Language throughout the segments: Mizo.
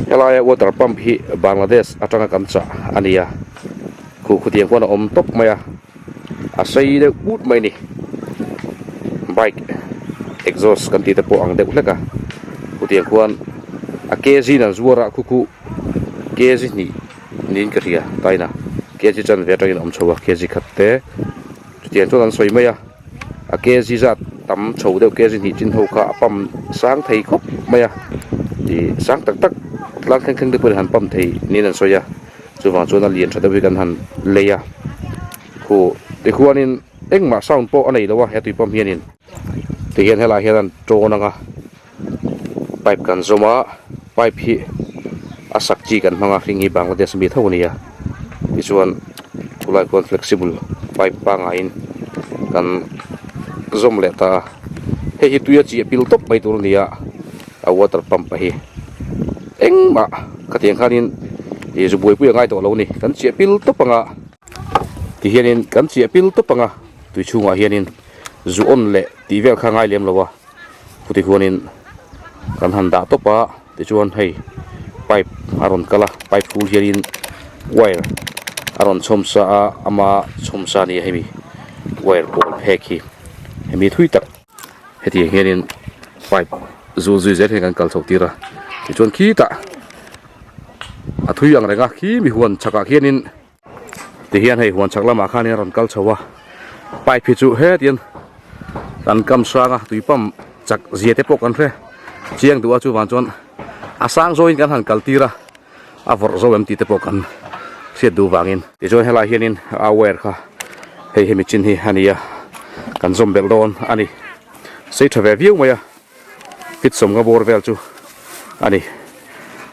Helaia water pump hi Bangladesh atanga kan chah a ni a, khuh khutiang khuan a awm tawp mai a, a sei deuh put mai a ni. Bike exhaust kan tih te pawh ang deuh hlek a, khutiang khuan a kg in an zuar a, khu khu kg hnih niin ka hria taina kg chanve atangin a awm chho a, kg khat te chutiang chuan an sawi mai a. A kg zat tam chho deuh kg hnih chin ho kha a pump sang thei khawp mai a ih sang tak tak tlang thleng thleng te pawhin han pump thei niin an sawi a chuvang chuan a lian tha deuh hi kan han lei a khu tikhuanin engmah sound pawh a nei lo a he tui pump hianin tihian helaiah hian an tawn ang a pipe kan zawm a pipe hi a sak chi kan hmang a hring hi Bangladesh ami tho a ni a tichuan chulai khuan flexible pipe pangaiin kan zawm leh ta a hei hi tui a chiah pil tawp mai tur a ni a a water pump a hi engmah khatiang khanin ih zu buaipui a ngai tawh lo a ni kan chiah pil tawp ang a. Tihianin kan chiah pil tawp ang a, tui chhungah hianin zu on leh tih vel kha ngai lem lo a, chuti khuanin kan han dah tawp a, tichuan hei pipe a rawn kal a, pipe hul hianin wire a rawn chhawm sa a, ama chhawm sa a ni a hemi wire pawl phek hi hemi thui tak hetiang hianin pipe zul zui zel hian kan kal chho tir a, tichuan khitah a thui ang reng a khi mi huan chhakah khianin Tihian hei huan chhak lamah khanin a rawn kal chho a, pipe hi chu hetian kan kam sang a tui pump chak zia te pawh kan hre chiang duh a chuvang chuan a sang zawhin kan han kal tir a, a vawrh zo em tih te pawh kan hriat duh vangin. Tichuan helai hianin a wire kha hei hemi chin hi a ni a, kan zawm belh dawn a ni. Sei tha ve viau mai a, fit sawmnga bawr vel chu a ni.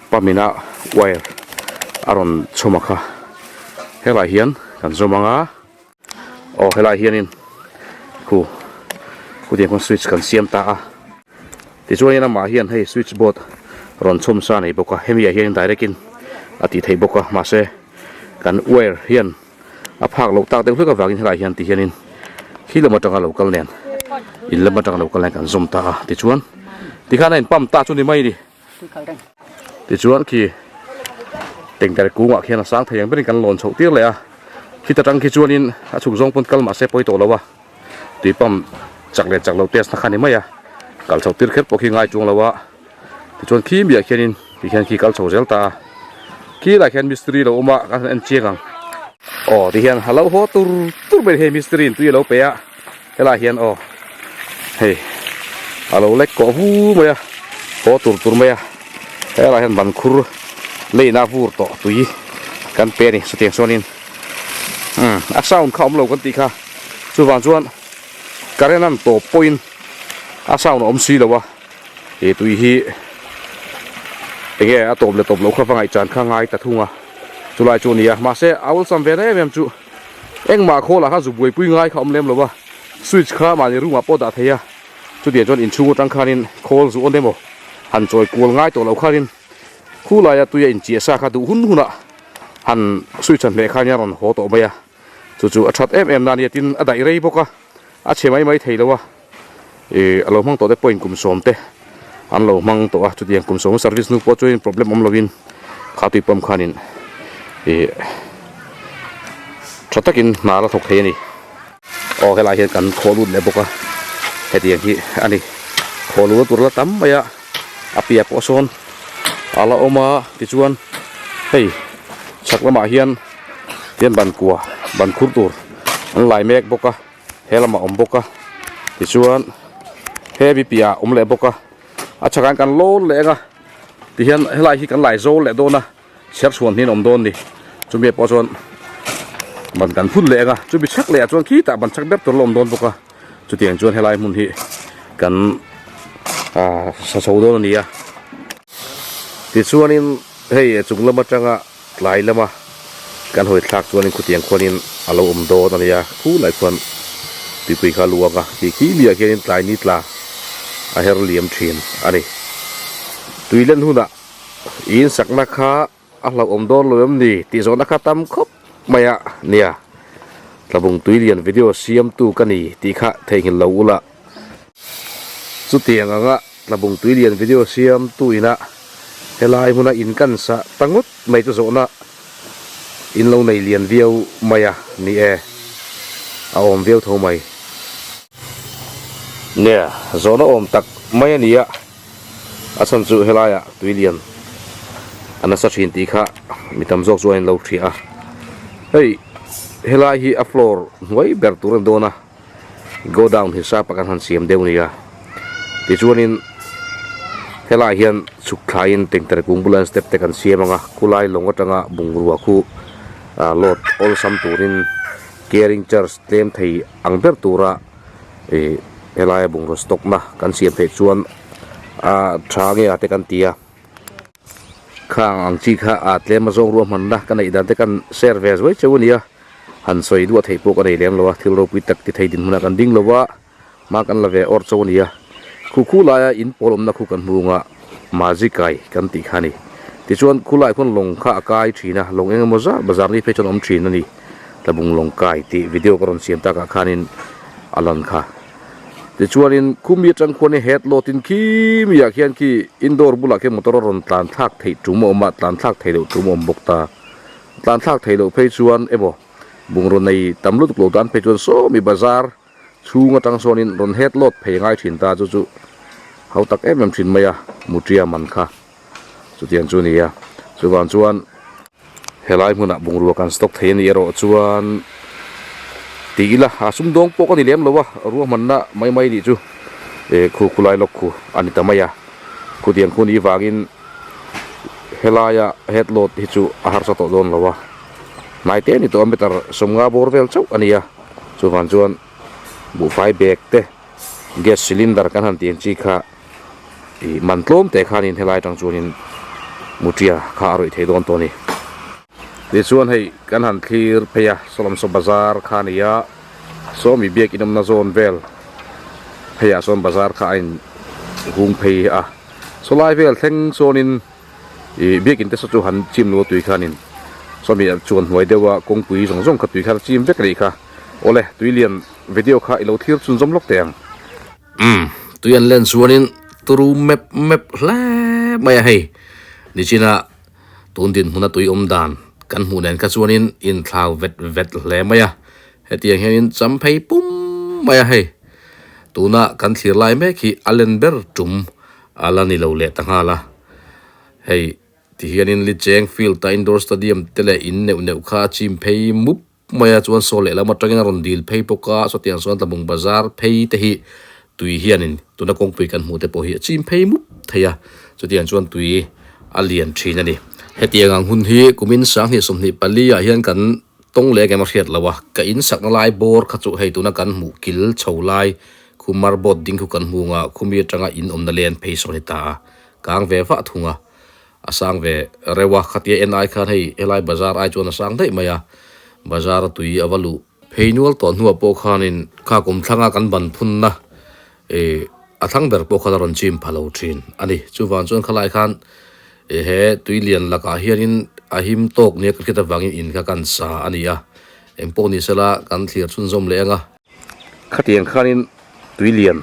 Pump-in a wire a rawn chhawm a kha helai hian kan zawm ang a aw helai hianin khu khutiang khawn switch kan siam ta a tichuanin amah hian hei switch board rawn chhawm sa a nei bawk a hemi ah hian direct in a tih theih bawk a mahse kan wire hian a phak loh tak deuh hlek avangin helai hian ti hianin khi lam atanga lo kal nen in lam atanga lo kal nen kan zawm ta a tichuan tikhan a in pump ta chu ni mai a ni. Tichuan khi tengtere kungah khian a sang thei ang berin kan lawn chhoh tir leh a, khita tang khi chuanin a chhuk zawng pawn kal mahse pawi tawh lo a, tui pump chak leh chak lo test na kha ni mai a, kal chhoh tir kher pawh khi ngai chuang lo a, tichuan khi miah khianin ti hian khi kal chho zel ta a, khi lai khian mistiri lo awm a kan han en chiang ang. Aw ti hian a lo haw tur tur mai hei mistiri in tui a lo pe a. Helaiah hian aw hei a lo lek kawh vu mai a haw tur tur mai a helaiah hian ban khur leina vur tawh tui kan pe a ni chutiang chuanin umm a sound kha awm lo kan tih kha chuvang chuan current an tawp pawhin a sound a awm si lo a he tui hi enge a tawp leh tawp loh kha va ngaihchan kha ngai ta thung a chulai chu a ni a mahse a awlsam ve em em chu. Engmah khawlah khan zu buaipui ngai kha awm lem lo a, switch kha mahni room ah pawh dah thei a, chutiang chuan inchhung atang khanin khawl zu on emaw han chawi kual ngai tawh lo khanin khulaia tuia inchiah sa kha duh hun hunah han switch han hmeh khan a rawn haw tawh mai a, chu chu a that em em na a nia tin a daih rei bawk a, a chhe mai mai thei lo a, ih a lo hmang tawh te pawhin kum sawm te an lo hmang tawh a, chutiang kum sawm service hnu pawh chuan problem awm lovin kha tui pump khanin ih tha takin hna la thawk thei a ni. Aw helai hian kan khaw lut leh bawk a, hetiang hi a ni khaw luhna tur la tam mai a, a piah pawh sawn a la awm a tichuan hei chhak lamah hian tian ban kua ban khur tur an lai mek bawk a. He lamah awm bawk a tichuan he mi piahah awm leh bawk a a chhakah hian kan lawn leh ang a tihian helai hi kan lai zawl leh dawn a chherchhuan hi an awm dawn a ni chumi ah pawh chuan ban kan phun leh ang a chumi chhak leh ah chuan khitah ban chhak ber tur a la awm dawn bawk a chutiang chuan helai hmun hi kan ah sa chho dawn a ni a tichuanin hei chung lam atanga. Tlai lama kan hawi thlak chuanin khutiang khuanin a lo awm dawn a nia, khulai khuan tuipui kha a luang a, khi khi miah khianin tlai ni tla a her liam thin a ni. Tui len hunah in sakna kha a hlauhawm dawn lo em ni tih zawhna kha tam khawp mai a nia, Tlabung tui lian video siamtu ka ni tih kha theihnghilh lo ula. Chutiang anga Tlabung tui lian video siamtu ina. Helai hmuna in kan sa ta ngawt mai chu zawhna in lo nei lian viau mai a ni e, a awm viau tho mai. Nia, zawhna awm tak mai a ni a, a chhan chu helaiah tui lian a nasa thin tih kha mi tam zawk chuan in lo hria a. Hei helai hi a floor hnuai ber tur a ni dawn a. Godown hi sapa kan han siam deuh nia tichuanin helaiah hian chhuk thlaiin tengtere kung bulah hian step te kan siam ang a khulai lawng atanga bungrua khu ah load awlsam turin carrying charge tlem thei ang ber tura ih helaia bungrua stock na kan siam theih chuan ah tha nge a te kan ti a. Khang ang chi kha ah tlem a zawng ruahmanna ka neih dan te kan share ve zuai cheu a nia. Han sawi duah theih pawh ka nei lem lo a, thil ropui tak ti thei dinhmunah kan ding lo a, hma kan la ve awr chauh a ni a. Khu khu laia in pawl awmna khu kan hmu anga Mazi kai kan tih kha a ni. Tichuan khu laiah khuan lawng kha a kai thin a, lawng eng emaw zat bazar ni phei chuan a awm thin a ni. Tlabung lawng kai tih video ka rawn siam takah khanin a lan kha. Tichuanin khumi atang khuan hi head load in khi miah khian khi indoor bulah khian motor a rawn tlan thlak theih tum a awm a, tlan thlak theih loh tum a awm bawk ta. Tlan thlak theih loh phei chuan emaw bungraw nei tam lutuk lo tan phei chuan sawmi bazar chhung atang sawnin rawn head load phei ngai thin ta chu chu hau tak em em thin mai a mutia man kha chutiang chu a ni a chuvang chuan helai hmunah bungrua kan stock thei a nih erawh chuan ti ila a sumdawng pawh ka ni lem lo a ruahmanna mai mai nih chu eh khu khulai lawk khu a ni ta mai a khutiang khu nih vangin. Helaia head load hi chu a harsa tawh dawn lo a, hnai te a ni tawh a meter sawmnga bawr vel chauh a ni a, chuvang chuan buhfai bag te gas cylinder kan han tih ang chi kha ih man tlawm teh khanin helai atang chuanin mutia kha a rawih thei dawn tawh a ni. Tichuan hei kan han thlir phei a Sawlamsaw bazar kha a ni a, sawmi biakin awmna zawn vel pheiah sawn bazar kha a in hung phei a. Sawlai vel thleng chuanin ih biakin te saw chu han chim lo tui khanin sawmi chuan hnuai deuha kawngpui zawng zawng kha tui khan a chim vek a nih kha. Awle tui lian video kha i lo thlir chhun zawm lawk teh ang. Umm tui an len chuanin turu mep mep hle mai a hei nichina tun dinhmuna tui awm dan kan hmuh nen kha chuanin inthlau vet vet hle mai a hetiang hianin cham phei pum mai a hei. Tuna kan thlir lai mek hi a len ber tum a la ni lo leh ta nghal a. Hei ti hianin Licheng field a indoor stadium te leh in neuh neuh kha a chim phei mup mai a, chuan saw lehlam atangin a rawn dil phei bawk a, sawtiang chuan Tlabung bazar phei te hi tui hianin tuna kawngpui kan hmuh te pawh hi a chim phei mup thei a, chutiang chuan tui a lian thin a ni. Hetiang ang hun hi kumin 2024 ah hian kan Tawng leh engem a hriat lo a, ka in sakna lai bawr kha chu hei tuna kan hmuh kil chho lai khu marboard ding khu kan hmu nga khumi atanga in awmna len phei sawn hi ta a, kang ve vah thung a, a sang ve reuh a, khatia en ai khan hei helai bazar ai chuan a sang daih mai a, bazar a tui a va luh phei nual tawh hnuah pawh khanin kha kum thlanga kan ban phunna Ih a thlang ber pawh khan a rawn chim pha lo thin a ni. Chuvang chuan khalai khan ih he tui lian lakah hianin a him tawk nia ka hriat avangin in kha kan sa a ni a. Eng pawh ni sela kan thlir chhunzawm leh ang a. Khatiang khanin tui lian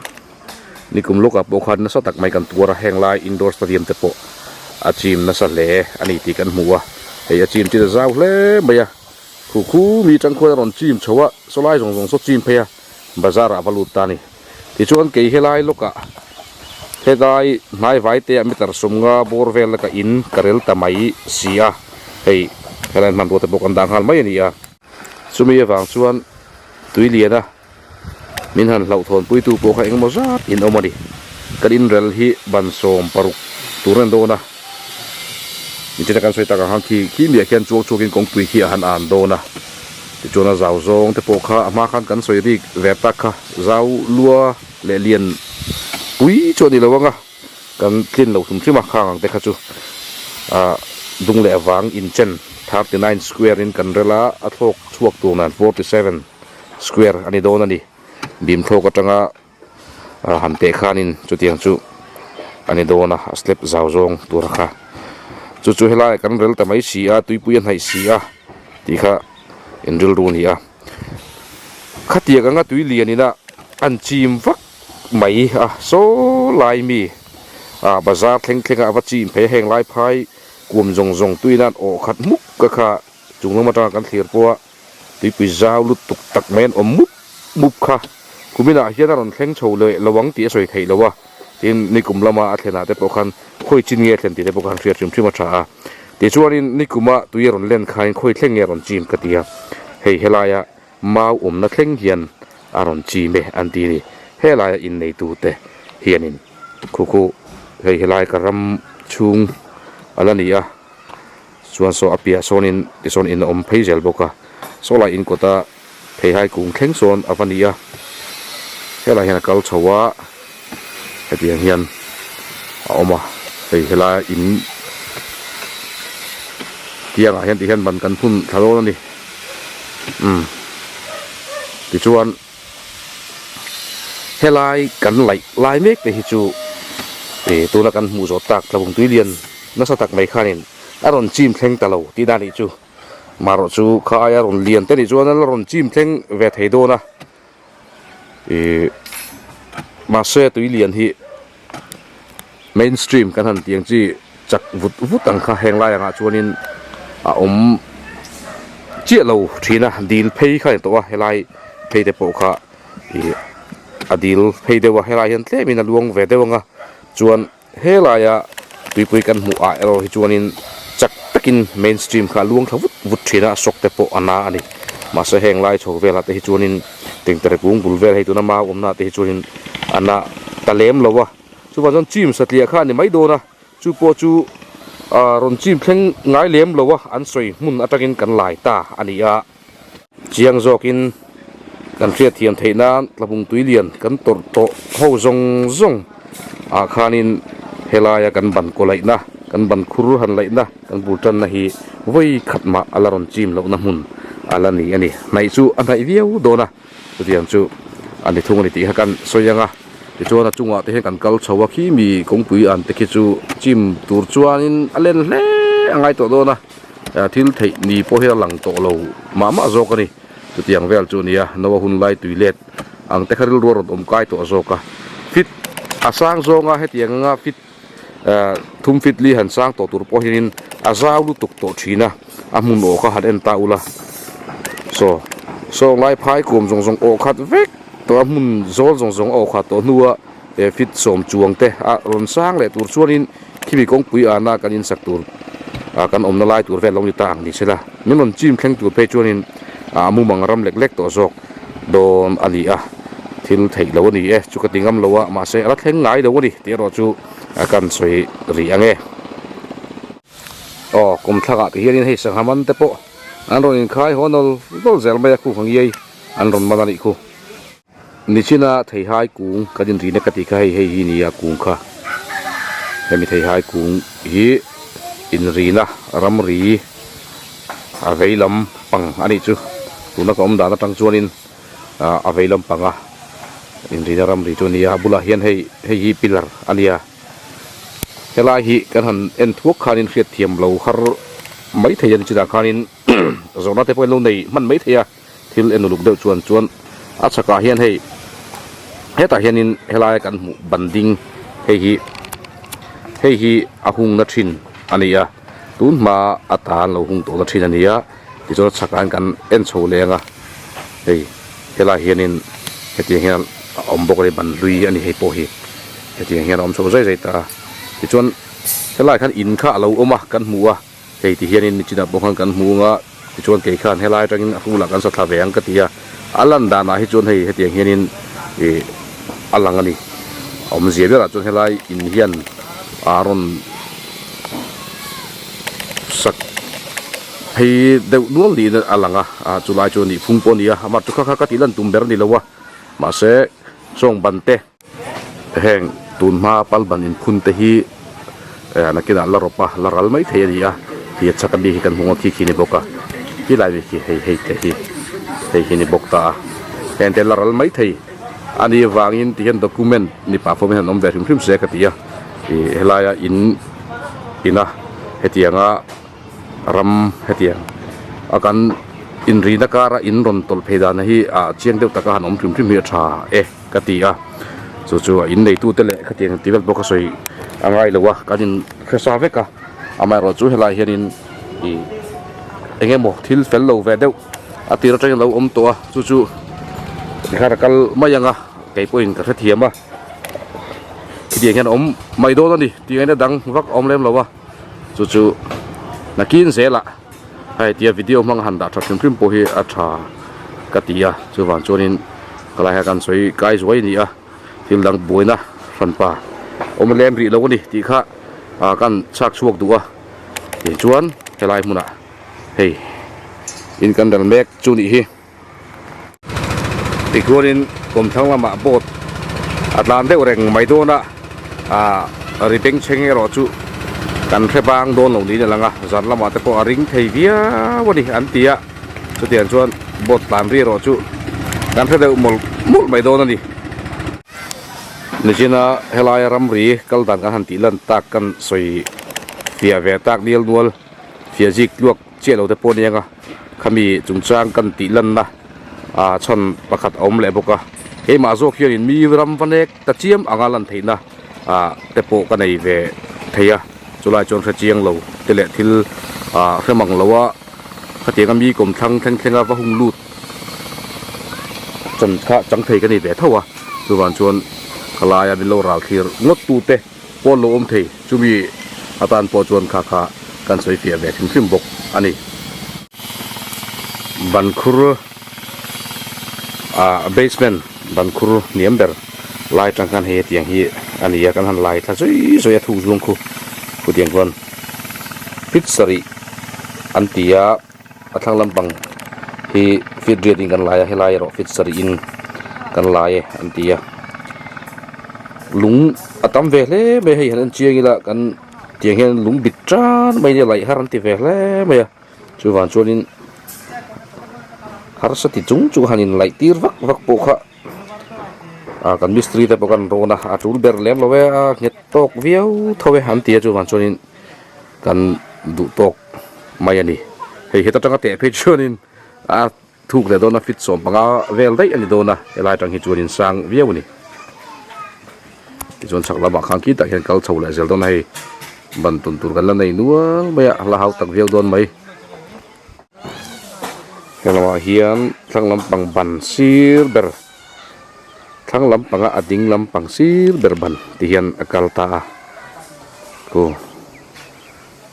nikum lawkah pawh khan nasa tak mai kan tuar a, heng lai indoor stadium te pawh a chim nasa hle a ni tih kan hmu a. Hei a chim chin a zau hle mai a, khu khu mi tang khuan a rawn chim chho a, sawlai zawng zawng saw chim phei a. Bazar ah va lut ta a ni. Tichuan kei helai lawkah helai hnai vai te ah meter sawmnga bawr vel laka in ka rel ta mai si a, hei helai hmanrua te pawh kan dah nghal mai a ni a. Chumi avang chuan tui lian a min han hlauhthawn puitu pawh kha engemaw zat in awm a ni. Kan inrel hi ban 16 tur a ni dawn a, nichina kan sawi tak ang khan khi khi miah khian chuang chhuakin kawngpui khi a han an dawn a. Tichuan a zau zawng te pawh kha a hma khan kan sawi rik ve tak kha zau lua leh lian pui chu a ni lo ang a, kan tlin lo hrim hrim a khang ang te kha chu ah dung leh vang inchen 39 square in kan rel a, a thlawk chhuak tur nan 47 square a ni dawn a ni. Bim thlawk atanga han teh khanin chutiang chu a ni dawn a, a step zau zawng tur kha chu chu helaiah kan rel ta mai si a tuipui a hnaih si a tih kha in rilru a ni a khatiang anga tui lian ina an chim vak mai a saw lai mi. Ah bazar thleng thleng a va chim phei a heng lai phai kuam zawng zawng tuiin an awh khat hmuk ka kha chung lam atanga kan thlir pawh a tuipui zau lutuk tak mai an awm mup mup kha kuminah hian a rawn thleng chho leh lo ang tih a sawi theih lo a tin nikum lama a thlenah te pawh khan khawi chin nge a thlen tih te pawh khan hriat hrim hrim a tha a tichuanin nikuma tui a rawn len khain khawi thleng nge a rawn chim ka ti a hei helaia Mau awmna thleng hian a rawn chim e an ti a ni. Helaia inneitute hianin khu khu hei helai ka ram chhung a la ni a, chuan saw a piah sawnin tisawn in a awm phei zel bawk a, saw lai in kawta theihai kung thleng sawn a va ni a, helai hian a kal chho a, hetiang hian a awm a, hei helai in kiangah hian tihian ban kan phun thla dawn a ni. Umm tichuan helai kan laih lai mek te hi chu ih tuna kan hmuh zawh tak tlabung tui lian nasa tak mai khanin a rawn chim thleng ta lo tih dan nih chu marawh chu kha aia rawn lian te nih chuan a la rawn chim thleng ve thei dawn a ih mahse tui lian hi Mainstream kan han tih ang chi chak vut vut ang kha heng lai angah chuanin a awm chiah lo thin a dil phei kha a ni tawh a helai phei te pawh kha ih a dil phei deuh a helai hian tlemin a luang ve deuh ang a chuan helaia tuipui kan hmuh ah erawh hi chuanin chak takin mainstream kha a luang thla vut vut thin a a shock te pawh a na a ni mahse heng lai chho velah te hi chuanin tengtere kung bul vel hei tuna mau awmna ah te hi chuanin a na ta lem lo a chuvang chuan chim satliah kha a ni mai dawn a chu pawh chu ah rawn chim thleng ngai lem lo a an sawi hmun atangin kan lai ta a ni a chiang zawkin kan hriat thiam theih nan tlabung tui lian kan tawrh tawh ho zawng zawng ah khanin helaia kan ban kaw laihna kan ban khur han laihna kan bul tanna hi vawi khat mah a la rawn chim lohna hmun a la ni a ni hnaih chu a hnaih viau dawn a. Chutiang chu a ni thung a ni tih kha kan sawi ang a, tichuan a chungah te hian kan kal chho a khi mi kawngpui an te khi chu chim tur chuanin a len hle a ngai tawh dawn a, thil theih ni pawh hi a lang tawh lo mah mah zawk a ni, chutiang vel chu a ni a, no a hun lai tui let ang te kha rilru a rawn awm kai tawh zawk a, fit a sang zawng a hetiang anga fit thum fit li han sang tawh tur pawh hianin a zau lutuk tawh thin a a hmun awh kha han en ta ula saw saw lai phai kuam zawng zawng awh khat vek tawh a hmun zawl zawng zawng a awh khat tawh hnua he fit sawm chuang te a rawn sang leh tur chuanin khimi kawngpui ana kan insak tur ah kan awmna lai tur vel lo ni ta ang ni sela min rawn chim thleng tur phei chuanin ah mumang ram lek lek tawh zawk dawn a ni a, thil theih lo a ni e, chu ka ti ngam lo a, mahse a la thleng ngai lo a ni tih erawh chu kan sawi rih ang e. Aw, kum thlakah ti hianin hei sangha man te pawh an rawn inkhai haw nawl nawl zel mai a, khu kha ngiai an rawn man a nih khu. Nichina theihai kung kan inrihna ka tih kha hei hei hi nia kung kha, hemi theihai kung hi inrihna ramri. A vei lam pang a nih chu tuna ka awm dan atang chuanin ah a vei lam panga inrina ramri chu a ni a a bulah hian hei hei hi pillar a nia helai hi kan han en thuak khanin hriat thiam lo har mai thei a ni chutah khanin zawhna te pawh in lo nei hman mai thei a thil en uluk deuh chuan chuan a chhakah hian hei hetah hianin helaia kan hmuh ban ding hei hi hei hi a hungna thin a ni a tun hma a ta an lo hung tawhna thin a ni a tichuan a chhakah hian kan en chho leng a hei helaiah hianin hetiang hian a awm bawk a ni ban hlui a ni hei pawh hi hetiang hian a awm chho zai zai ta a tichuan helaiah khan in kha a lo awm a kan hmu a. Hei ti hianin nichinah pawh khan kan hmu ang a, tichuan kei khan helai atangin a hrulah kan sa thla ve ang ka ti a, a lan danah hi chuan hei hetiang hianin ih a lang a ni. A awmzia berah chuan helai in hian a rawn sak phei deuh nual niin a lang a, ah chulai chu a nih phung pawh a ni a, amah chu kha kha ka tih lan tum ber a ni lo a, mahse sawng ban te. Heng tun hma pal ban inphun te hi eh nakinah la rawp a la ral mai thei a ni a khi a chhak ami hi kan hmu ang khi khi a ni bawk a khilai mi khi hei hei te hi hei hi a ni bawk ta a heng te la ral mai thei a nih avangin ti hian document ni pah fawm hian an awm ve hrim hrim se ka ti a ih helaia in ina hetianga ram hetiang a kan inrina kara in rawn tawlh phei dan hi ah chiang deuh taka han awm hrim hrim hi a tha e ka ti a chu chu a in neitu te leh khatiang ti vel pawh ka sawi a ngai lo a kan in hre sa vek a amaherawh chu helai hianin ih eng emaw thil fel lo ve deuh a tir atangin a lo awm tawh a chu chu tikhan a kal mai ang a kei pawhin ka hrethiam a khitiang hian a awm mai dawn a ni tih ngaihna dang vak a awm lem lo a chu chu nakin zelah hei tia video hmang han dah tha hrim hrim pawh hi a tha ka ti a chuvang chuanin ka lai hian kan sawi kai zuai a ni a. Thil dang buaina hranpa awm lem rih lo a ni tih kha ah kan chhak chhuak duh a tichuan helai hmunah hei in kan rel mek chu nih hi. Tikhuanin kawmthlang lamah boat a tlan deuh reng mai dawn a ah ri bengchheng erawh chu kan hre bang dawn lo niin a lang a zan lamah te pawh a ring thei viau a ni an ti a. Chutiang chuan boat tlan ri erawh chu kan hre deuh mawlh mawlh mai dawn a ni. Nichina helaia ramri kal dan kan han tih lan tak kan sawi fiah ve tak nial nual fiah zik tluak chiah lo te pawh a ni ang a, khami chungchang kan tih lanna ah chhan pakhat a awm leh bawk a, keimah zawk hianin mi ram va nek ta chiam anga lan theihna ah te pawh ka nei ve thei a, chulai chuan hre chiang lo te leh thil ah hre mang lo a. Khatianga mi kawm thlang thleng thlenga va hung lut chan kha chang thei ka ni ve tho a, chuvang chuan ka laia min lo ral thlir ngawt tu te pawn lo awm thei chumi atan pawh chuan kha kha kan sawi fiah ve hrim hrim bawk a ni. Bankhur ah basement bankhur hniam ber lai atang khan hei hetiang hi a ni a, kan han lai thla zui zui a thuk zuang khu khutiang chuan feet sarih an ti a a thlang lampang hi feet riat in kan lai a helai erawh feet sarih in kan lai e an ti a lung a tam ve hle mai a hei han en chiang ila kan tiang hian lung bit tan mai nia laih har an ti ve hle mai a chuvang chuanin harsa ti chung chung han in laih tir vak vak pawh kha ah kan mistri te pawh kan rawn a a tul ber lem lo e a nghet tawk viau tho e an ti a chuvang chuanin kan duh tawk mai a ni hei heta tanga teh phei chuanin a thuk leh dawn a fit 15 vel daih a ni dawn a helai atang hi chuanin sang viau a ni tichuan chhak lamah khan khi tah hian kal chho leh zel dawn a hei ban tun tur kan la nei nual mai a la hau tak viau dawn mai. He lamah hian thlang lampang ban sir ber thlang lampanga a ding lampang sir ber ban ti hian a kal ta a khu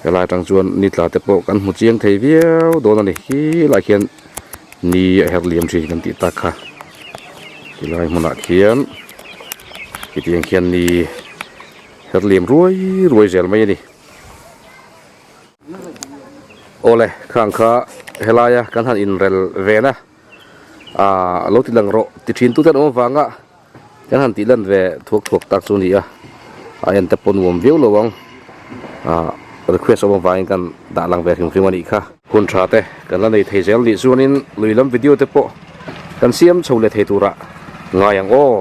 helai atang chuan ni tla te pawh kan hmu chiang thei viau dawn a ni khilaiah khian ni a her liam thin kan tih tak kha tilai hmunah khian hetiang khian ni her liam ruai ruai zel mai a ni. Awle khang kha helaia kan han inrel ven a aaa lo ti lang rawh ti thin tute an awm avanga kan han tih lan ve thuak thuak tak chu a ni a a en te pawh nuam viau lo ang aaa request awm avangin kan dah lang ve hrim hrim a nih kha. Hun tha te kan la nei thei zel nih chuanin lui lam video te pawh kan siam chho leh thei turah ngai ang aw.